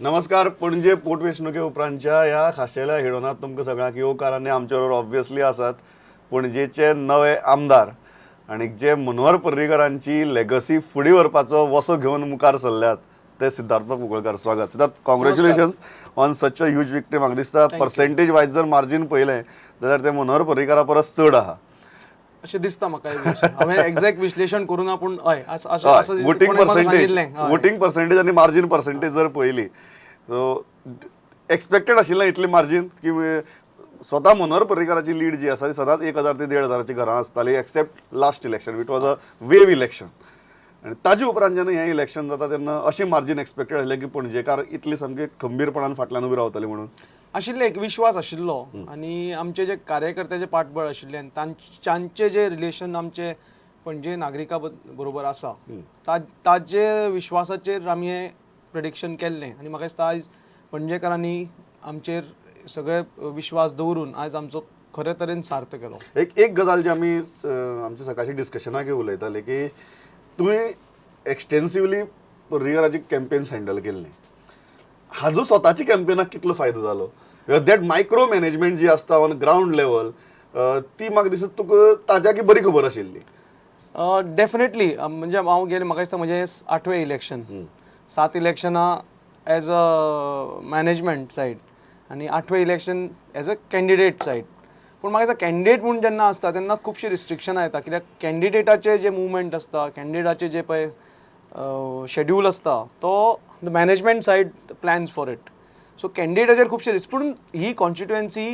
नमस्कार. पणजे पोटवेंचणुके उपरांतच्या ह्या खाशेल्या हेडोनात तुमकां सगळ्यांक येवकार आनी आमचे बरोबर ऑब्वियसली आसात पणजेचे नवे आमदार आनी जे मनोहर पर्रीकरांची लेगसी फुडें व्हरपाचो वसो घेवन मुखार सरल्यात ते सिद्धार्थ कुंकळकार. स्वागत Siddharth, congratulations on such a huge victory. म्हाका दिसता पर्सेंटेज वायज जर मार्जीन पळयलें जाल्यार ते मनोहर पर्रीकरा परस चड आहा. अशें दिसता म्हाका एक गोश्ट. हांवें एक्झॅक्ट विश्लेशण करूं ना, पूण हय, असं वोटींग कोणें म्हाका पर्सेंटेज सांगिल्लें, हय. वोटींग पर्सेंटेज आनी मार्जीन पर्सेंटेज जर पळयली, सो एक्सपेक्टेड आशिल्लें इतली मार्जीन की स्वता मनोहर पर्रीकराची लीड जी आसा ती सदांच 1000 ते 1500ची घरां आसताली, except last election, it was a wave election. आनी ताजे उपरांत जेन्ना हें इलेक्शन जाता तेन्ना अशें मार्जीन एक्सपेक्टेड आशिल्लें की पणजेकार इतली सामकी खंबीरपणान फाटल्यान उबी रावतली म्हणून? आशिल्लें, एक विश्वास आशिल्लो आनी आमचे जे कार्यकर्त्याचे पाठबळ आशिल्लें आनी तांचे जे रिलेशन आमचे पणजे नागरिका बरोबर आसा, ताजे विश्वासाचेर आमी हें प्रेडिक्शन केल्लें. आनी म्हाका दिसता आयज पणजेकारांनी आमचेर सगळे विश्वास दवरून आयज आमचो खरे तरेन सार्थ केलो. एक एक गजाल जी आमी आमच्या सकाळच्या डिस्कशनाक उलयताले की तुवें एक्सटेन्सिवली पर्रीकराची कॅम्पेन्स हँडल केल्ली. हाजो स्वताची कॅम्पेनाक कितलो फायदो जालो? That micro management जी आसता ऑन ग्रावंड लेवल, ती म्हाका दिसता तुका ताज्याकी बरी खबर आशिल्ली. डेफिनेटली. म्हणजे हांव गेले, म्हाका दिसता म्हजें आठवें इलेक्शन. सात इलेक्शनां एज अ मॅनेजमेंट सायड आनी आठवें election as a candidate side. पूण म्हाका दिसता कॅन्डिडेट म्हूण जेन्ना आसता तेन्ना खुबशीं रिस्ट्रिक्शनां येता, कित्याक कॅन्डिडेटाचे जे मुवमेंट आसता, कॅन्डिडेटाचे जे पळय शेड्यूल आसता, तो the management side plans for it. So कॅन्डिडेटाचेर खुबशे रिस्क. पूण ही कॉन्स्टिट्युएन्सी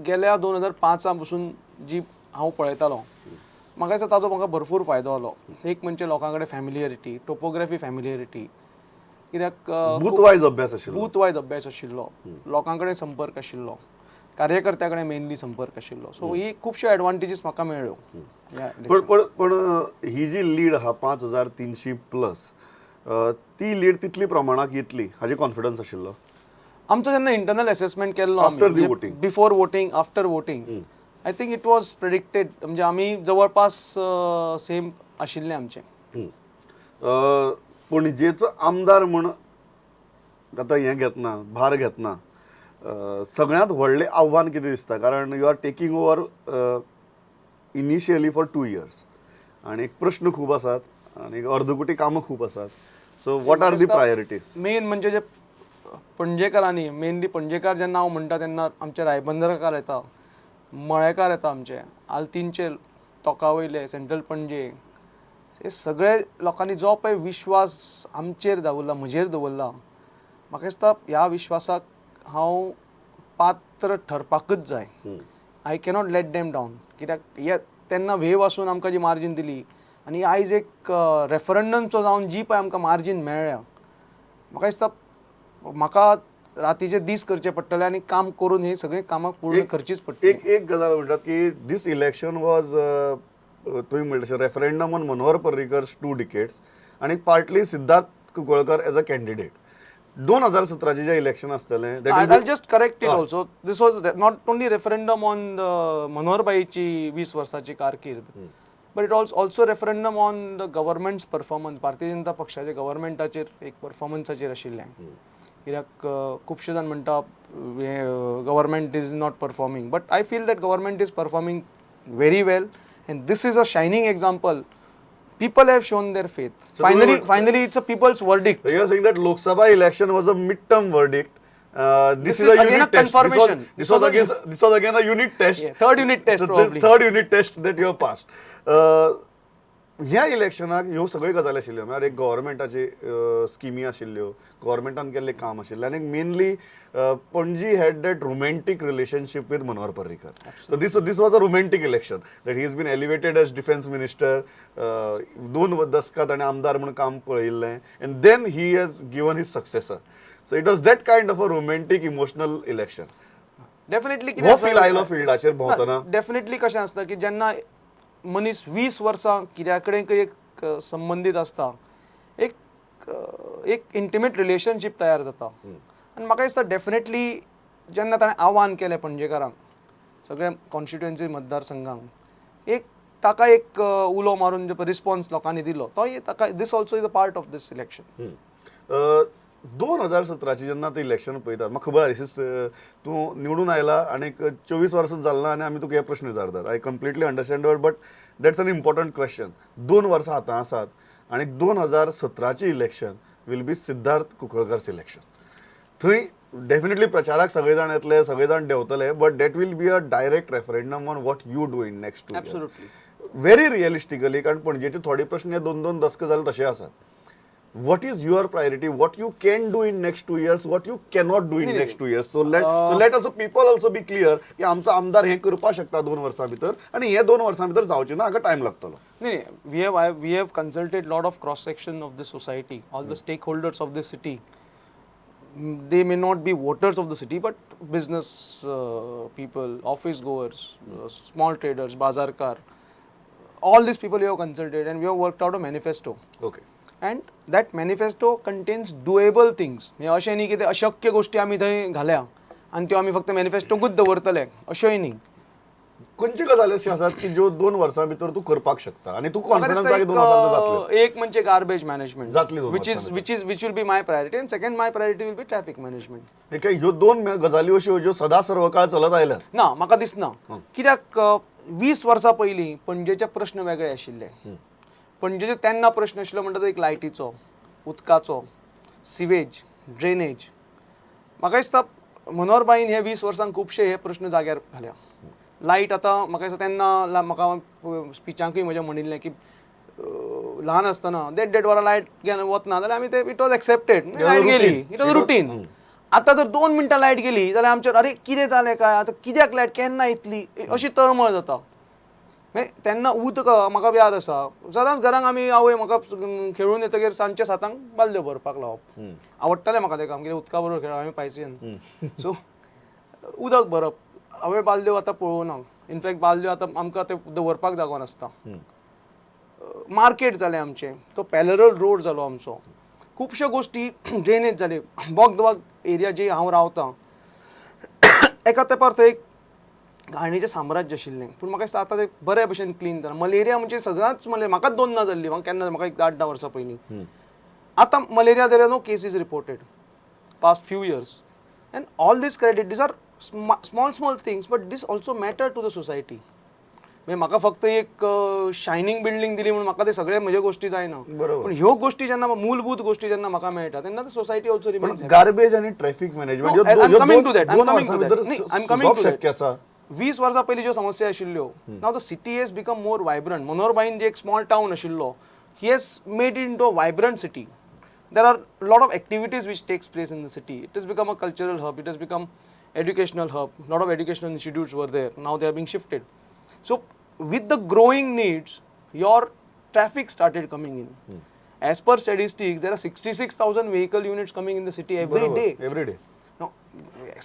गेल्या 2005 पसून जी हांव पळयतालो, म्हाका दिसता ताजो म्हाका भरपूर फायदो जालो. एक म्हणजे लोकां कडेन फॅमिलियरिटी, टोपोग्राफी फॅमिलियरिटी, कित्याक बूथ वायज अभ्यास आशिल्लो. बूथ वायज अभ्यास आशिल्लो, लोकां कडेन संपर्क आशिल्लो, कार्यकर्त्या कडेन मेनली संपर्क आशिल्लो. सो ही खुबश्यो एडवांटेजीस म्हाका मेळ्ळ्यो ह्या. पण पण पण ही जी लीड आहा 5300 प्लस, ती लीड तितली प्रमाणाक येतली हाजे कॉन्फिडन्स आशिल्लो? आमचो जेन्ना इंटरनल एसेसमेंट केल्लो, After the voting. Before voting, after voting, I think it was predicted. म्हणजे आमी जवळपास सेम आशिल्लें आमचें. पणजेचो आमदार म्हूण आतां हें घेतना, भार घेतना सगळ्यांत व्हडलें आव्हान कितें दिसता? कारण you are taking over initially for 2 years आनी प्रश्न खूब आसात आनी अर्दकुटी कामां खूब आसात. So what are the priorities? Main म्हणजे जे पणजेकारांनी, मेनली पणजेकार जेन्ना हांव म्हणटा तेन्ना आमचे रायबंदरकार येता, मळेकार येता, आमचे आल्तीनचे, तोका वयले, सेंट्रल पणजे, हे सगळे लोकांनी जो पळय विश्वास आमचेर दवरला, म्हजेर दवरला, म्हाका दिसता ह्या विश्वासाक हांव पात्र ठरपाकच जाय. I cannot let them down, कित्याक हे तेन्ना वेव आसून आमकां जी मार्जीन दिली आनी आयज एक रेफरंडमचो जावन जी पळय आमकां मार्जीन मेळ्ळ्या, म्हाका दिसता म्हाका रातीचे दीस करचे पडटले आनी काम करून ही सगळीं कामां पूर्ण करचीच पडटली. एक एक गजाल म्हणटात की दीस इलेक्शन वॉज, तुवें म्हणलें तशें, referendum on Manohar Parrikar's 2 decades आनी partly Siddharth Kunkalkar as a candidate. 2017चें जें इलेक्शन आसतलें, that will I'll just correct it also. This was not only referendum on the Manohar भाईची 20 वर्साची कारकीर्द, but it also referendum on the government's performance. Bharatiya Janata पक्षाचे गव्हर्मेंटाचेर एक परफॉर्मन्साचेर आशिल्लें, कित्याक खुबशे जाण म्हणटा government is not performing, but I feel that government is performing very well and this is a shining example. People have shown their faith. So finally, तुम्ही finally, it's a people's verdict. So you are saying that Lok Sabha election was a midterm verdict. This This is a is again unit a test. Confirmation. This was again a unit test. Yeah, third unit test The probably. Third unit test that you have passed. ह्या इलेक्शनाक ह्यो सगळ्यो गजाली आशिल्ल्यो, म्हळ्यार एक गव्हर्मेंटाची स्किमी आशिल्ल्यो, गव्हर्मेंटान केल्लें काम आशिल्लें आनी mainly Panaji had that romantic relationship with Manohar Parrikar. So this was a romantic election that he is been elevated as defence minister, दोन दसकां ताणें आमदार म्हणून काम पळयिल्लें and then he has given his successor. So it was that kind of a romantic, emotional election. Definitely. हो feel आयलो फिल्डाचेर भोंवतना? Definitely. कशें आसता की जेन्ना मनीस 20 वर्सां कित्या कडेन एक संबंदीत आसता, एक एक इंटिमेट रिलेशनशीप तयार जाता. आनी म्हाका दिसता डेफिनेटली जेन्ना ताणें आव्हान केलें पणजेकारांक, सगळ्या कॉन्स्टिट्युएन्सी मतदारसंघांक, एक ताका एक उलो मारून जो रिस्पॉन्स लोकांनी दिलो, तो ताका this also is a part of this election. 2017ची जेन्ना आतां इलेक्शन पळयतात, म्हाका खबर आसा, दिस तूं निवडून आयला आनी 24 वर्सां जालें ना आनी आमी तुका हे प्रश्न विचारतात. I completely understand, but that's an important question. 2 वर्सां आतां आसात आनी 2017ची election will be Siddharth Kunkalkar's election. थंय डेफिनेटली प्रचाराक सगळे जाण येतले, सगळे जाण देंवतले, but that will be a direct referendum on what you do in next 2. Absolutely. Very realistically, कारण पणजेचे थोडे प्रश्न हे दोन दोन दसकां जाले तशे आसात. What is your priority? What you can do in next 2 years, what you cannot do in नाही, next 2 years? So let also people also be clear की आमचो आमदार हें करपाक शकता 2 वर्सां भितर आनी हे 2 वर्सां भितर जावचें ना, हाका टायम लागतलो. नाही, we have consulted lot of cross section of the society, all the stakeholders of the city. They may not be voters of the city, but business people, office goers, small traders, बाजारकार, all these people we have consulted and we have worked out a manifesto. And that manifesto contains doable things. म्हणजे अशें न्ही की ते अशक्य गोश्टी आमी थंय घाल्या आनी त्यो आमी फक्त मॅनिफेस्टोकूच दवरतले, अशेंय न्ही. खंयच्यो गजाली अश्यो आसात की ज्यो 2 वर्सां भितर तूं करपाक शकता आनी तूं म्हाका कॉन्फिडन्स दिसता की 2 वर्सां भितर जातलें? एक म्हणजे गार्बेज मॅनेजमेंट जातली दोन which is वर्सां. Which will be my priority, and second my priority will be traffic management. हे काय ह्यो दोन गजाली अश्यो ज्यो सदा सर्वकाळ चलत आयल्यात. ना, म्हाका दिसना, कित्याक 20 वर्सां पयलीं पणजेचे प्रश्न वेगळे आशिल्ले. पणजेचे तेन्ना प्रश्न आशिल्लो म्हणटा तो एक लायटीचो, उदकाचो, सिवेज, ड्रेनेज. म्हाका दिसता मनोहर हे 20 वर्सांक खुबशे हे प्रश्न जाग्यार घाल्या. लायट आतां म्हाका दिसता तेन्ना म्हाका स्पिचांकूय म्हज्या म्हणिल्लें की ल्हान आसतना देड देड वरां लायट वतना जाल्यार आमी ते it was accepted, light गेली, it was routine. आतां जर 2 मिनटां लायट गेली जाल्यार आमचेर अरे कितें जालें काय, आतां कित्याक लायट केन्ना येतली अशी तळमळ जाता. मागीर तेन्ना उदक म्हाका याद आसा, सदांच घरांक आमी आवय म्हाका खेळून येतकीर सांजचे 7 सांक बालद्यो भरपाक लावप. आवडटालें म्हाका तें काम, कित्याक उदका बरोबर खेळप, आमी पायसियन. सो उदक भरप. हांवें बालद्यो आतां पळोवना. इनफॅक्ट बालद्यो आतां आमकां ते दवरपाक जागो नासता. मार्केट जालें आमचें, तो पॅरलल रोड जालो आमचो, खुबश्यो गोश्टी, ड्रेनेज जाली. बोगदवाग एरिया जी हांव रावतां, एका तेंपार थंय एक घाणीचें साम्राज्य आशिल्लें, पूण म्हाका दिसता आतां तें बरे भशेन क्लीन जालां. मलेरिया म्हणजे सगळ्यांच मलेरिया म्हाकाच दोन ना जाल्ली, म्हाका केन्ना, म्हाका एक 8-10 वर्सां पयलीं. आतां malaria there are no cases reported past few years, and all this credit, these are small small things, but this also matter to the society. म्हणजे म्हाका फक्त एक शायनींग बिल्डींग दिली म्हणून म्हाका ते सगळे म्हजे गोश्टी जायना. पूण ह्यो गोश्टी जेन्ना, मूलभूत गोश्टी जेन्ना म्हाका मेळटा तेन्ना society also remains. Garbage आनी traffic management coming to that. 2 वर्सां भितर शक्य आसा? 20 वर्सां पयलीं ज्यो समस्या आशिल्ल्यो, now the city has become more vibrant. मनोहरभाईन जे एक स्मॉल टावन आशिल्लो, he has made into a vibrant city. There are lot of activities which takes place in the city. It has become a cultural hub, it has become educational hub. Lot of educational institutes were there, now they are being shifted. So with the growing needs, your traffic started coming in. As per statistics, there are 66,000 vehicle units coming in the city every day. Every day. Now,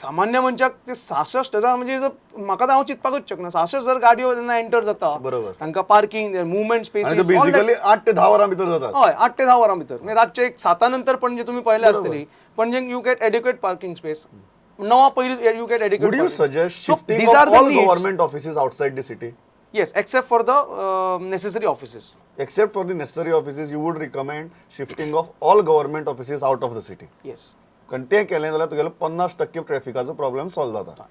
सामान्य मनशाक ते 66,000 म्हणजे म्हाका तर हांव चिंतपाकूच शकना. 66,000 गाडयो जेन्ना एंटर जाता, तांकां पार्किंग, मुवमेंट स्पेसीस. बेसिकली 8 ते 10 वरां भितर जातात. हय, 8 ते 10 वरां भितर. म्हणजे रातचे एक 7 नंतर पणजे तुम्ही पळयले आसतली, Panaji you get adequate parking space. 9 पयलीं you get adequate. Would you suggest shifting of all government offices outside the city? Yes, except for the necessary offices. Except for the necessary offices, you would recommend shifting of all government offices out of the city? Yes. कारण ते केलें जाल्यार तुगेलो 50% ट्रॅफिकाचो problem solve जाता.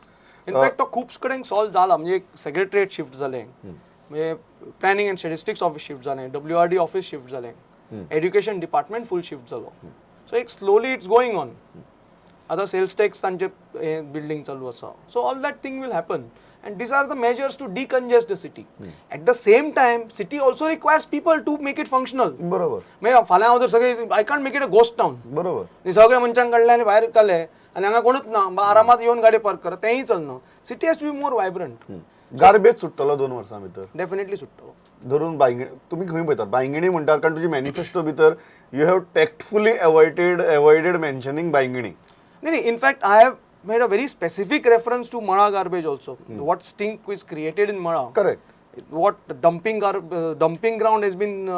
In fact तो खूब कडेन solve जाला. म्हणजे सेक्रेटरीएट शिफ्ट जालें, म्हणजे planning and statistics office shift जालें, डब्ल्यूआरडीए ऑफिस शिफ्ट जालें, एड्युकेशन डिपार्टमेंट फूल शिफ्ट जालो. सो एक स्लोली it's going on. आतां सेल्स टॅक्स तांचे बिल्डींग चालू आसा. So all that thing will happen, and these are the measures to decongest the city. At the same time, city also requires people to make it functional. मागीर फाल्यां हांव जर सगळे, I can't make it a ghost town. सगळे मनशांक काडले आनी भायर काडले आनी हांगा कोणूच ना, आरामात येवन गाडी पार्क करा, तेंय चलना. City has to be more vibrant. Garbage सुट्टलो 2 वर्सां भितर? डेफिनेटली सुट्टलो. धरून बायंगिणी तुमी खंय पळयतात? बायंगिणी म्हणटात कारण तुजी मॅनिफेस्टो भितर you have tactfully avoided mentioning Bainguinim. नाही, in fact I have made a very specific reference to Mala garbage also. What stink is created in Mala. What dumping ground has been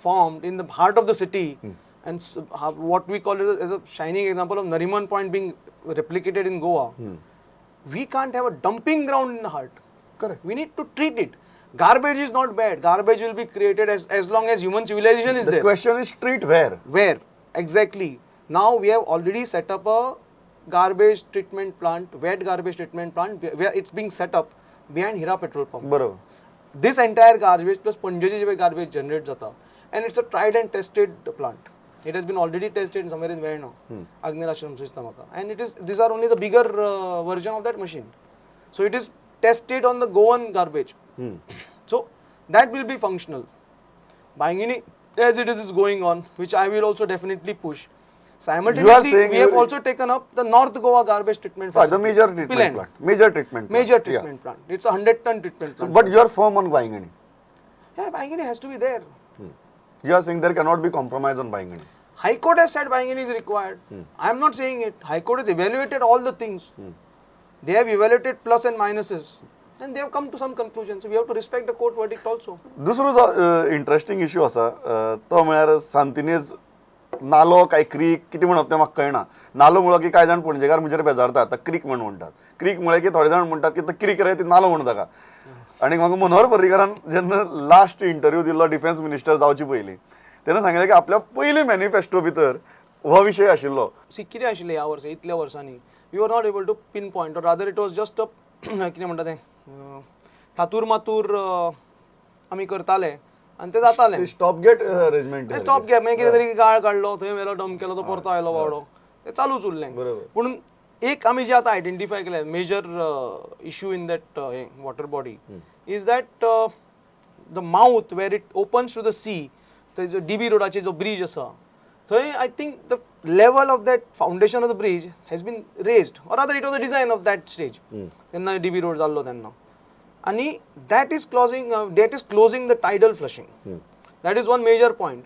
formed in the heart of the city, and what we call it as a shining example of Nariman Point being replicated in Goa. We can't have a dumping ground in the heart. We need to treat it. Garbage is not bad. Garbage will be created as long as human civilization is the there. Question is treat where? Where exactly? Now we have already set up a garbage treatment plant, wet garbage treatment plant, where it's being set up behind Hira petrol pump. This entire garbage plus पणजेचे जे garbage generate जाता, and it's a tried and tested plant. It has been already tested somewhere in Verna, Agnel Ashram दिसता म्हाका, and it is these are only the bigger version of that machine. So it is tested on the Goan garbage, so that will be functional. Baingini, as it is going on, which I will also definitely push. Simultaneously, saying we have also taken up the North Goa garbage treatment The facility. Major treatment Pillen. Plant, major treatment. Major treatment plant. It's a 100-ton treatment plant. But you are firm on Baingani. Yeah, Baingini has to be there. You are saying there cannot be compromise on Baingani. High Court has said Baingini is required. I am not saying it. High Court has evaluated all the things. They have evaluated plus and minuses, and they have come to some conclusion. So we have to respect the court verdict also. दुसरो जो interesting issue आसा, तो म्हळ्यार सांतिनेज नालो काय creek कितें म्हणप तें म्हाका कळना. नालो म्हणलो की कांय जाण पणजेकार म्हजेर बेजारतात, आतां क्रीक म्हण म्हणटात. क्रीक म्हळें की थोडे जाण म्हणटात की तो क्रीक रे, ती नालो म्हण ताका. आनी म्हाका मनोहर पर्रीकारान जेन्ना लास्ट इंटरव्यू दिल्लो डिफेन्स मिनिस्टर जावचे पयलीं, तेन्ना सांगलें की आपल्या पयलीं मॅनिफेस्टो भितर हो विशय आशिल्लो. सी, कितें आशिल्लें, ह्या वर्सा इतल्या वर्सांनी we are not able to pin point, or rather it was just a कितें म्हणटा तें, थातूर मातूर आमी करताले आनी तें जातालें. Stop gate arrangement. Stop gap, मागीर कितें तरी गाळ काडलो, थंय व्हेलो, डंप केलो, तो परतो आयलो बावडो, तें चालूच उरलें. पूण एक आमी जे आतां आयडेंटिफाय केलें, major issue in that water body is that the mouth where it opens to the sea, थंय जो डीबी रोडाचेर जो ब्रीज आसा थंय, I think the level of that foundation of the bridge has been raised, or rather it was a design of that stage तेन्ना dB road जाल्लो तेन्ना, आनी that is closing the tidal flushing. That is one major point,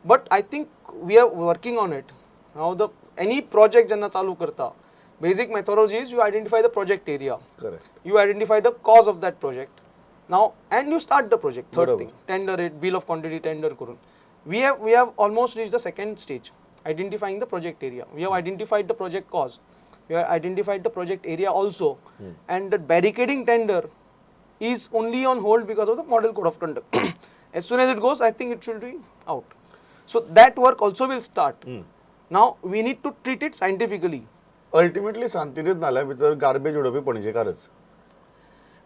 but I think we are working on it now. The any project जेन्ना चालू करता, basic methodology is you identify the project area, correct you identify the cause of that project now, and you start the project. Third बरोबर. thing, tender it, bill of quantity tender करून. We have almost reached the second stage, identifying the project area. We have identified the project cause, we have identified the project area also, and the barricading tender is only on hold because of the model code of conduct. As soon as it goes, I think it should be out. So that work also will start. Now we need to treat it scientifically. Ultimately Santinez नाल्या भितर garbage उडोवपी पणजेकारच.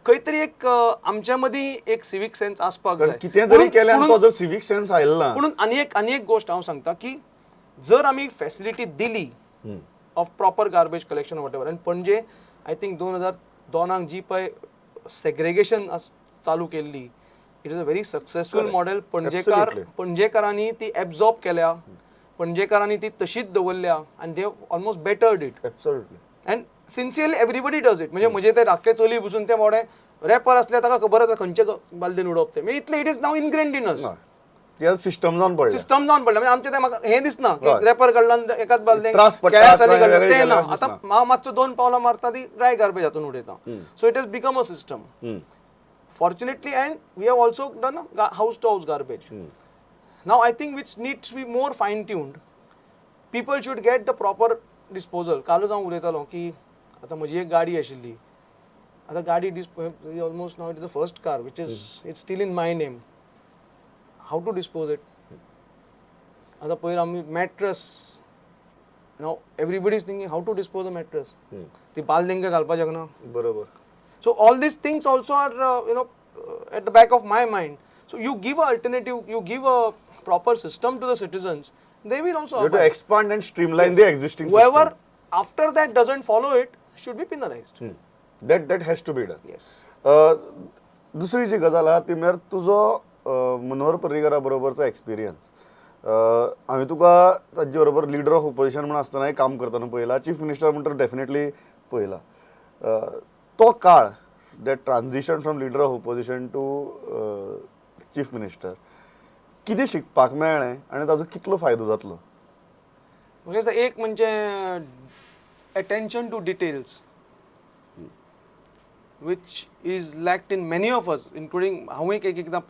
खंय तरी एक आमच्या मदीं एक civic sense आसपाक कारण जाय. कितें जरी केलें आनी तो जर सिवीक सेन्स आयलो ना. पुणून आनी एक गोश्ट हांव सांगता की जर आमी फॅसिलिटी दिली of proper garbage collection, whatever, आनी पणजे I think 2002 त जी पळय सेग्रेगेशन चालू केल्ली, it is a very successful model. Panjekar पणजेकारांनी ती एब्झॉर्ब केल्या, पणजेकारांनी ती तशीच दवरल्या आनी they almost bettered it. And sincerely everybody does it. म्हणजे म्हजे ते धाकटे चली बसून ते मोडे रॅपर असले, ताका खबर आसा खंयचे बालदेन उडोवप तें. म्हणजे इतलें it is now ingrained in us. System जावन पडलें. सिस्टम जावन पडलें. म्हणजे आमचें तें म्हाका हें दिसना की रॅपर काडला आनी एकाच बालदेन त्रास पडटा केळ्या साली किंवा काडलें, वेगळें तें ना. केलें अशें आतां दिसना. हांव मातसो दोन पावलां मारता ती ड्राय गार्बेज हातून उडयता. So it has become a system, fortunately, and we have also done house to house garbage. Now I think which needs to be more fine tuned, people should get the proper disposal. कालच हांव उलयतालो की आतां म्हजी एक गाडी आशिल्ली, आतां गाडी almost, now it is the first car which is, it's still in my name. How to dispose it? आतां पयर आमी mattress, now everybody is thinking how to dispose a mattress. ती बालदेंका घालपाक शकना. So all these things also are at the back of my mind. So you give a alternative, you give a proper system to the citizens, they will also You have to abide. Expand and streamline the existing Whoever system. After that doesn't follow it should be penalized. That has to be done. Yes. दुसरी जी गजाल आहा ती म्हळ्यार तुजो Manohar पर्रीकरा बरोबरचो experience. हांवें तुका ताजे बरोबर लिडर ऑफ ओपोजिशन म्हूण आसतनाय काम करतना पळयला, चीफ मिनिस्टर म्हण तर डेफिनेटली पळयला. तो काळ, that transition from leader of opposition to chief minister, कितें शिकपाक मेळ्ळें आनी ताजो कितलो फायदो जातलो? म्हाका दिसता एक म्हणजे attention to details, which is lacked in many of us, including हांवूय एक एकदां.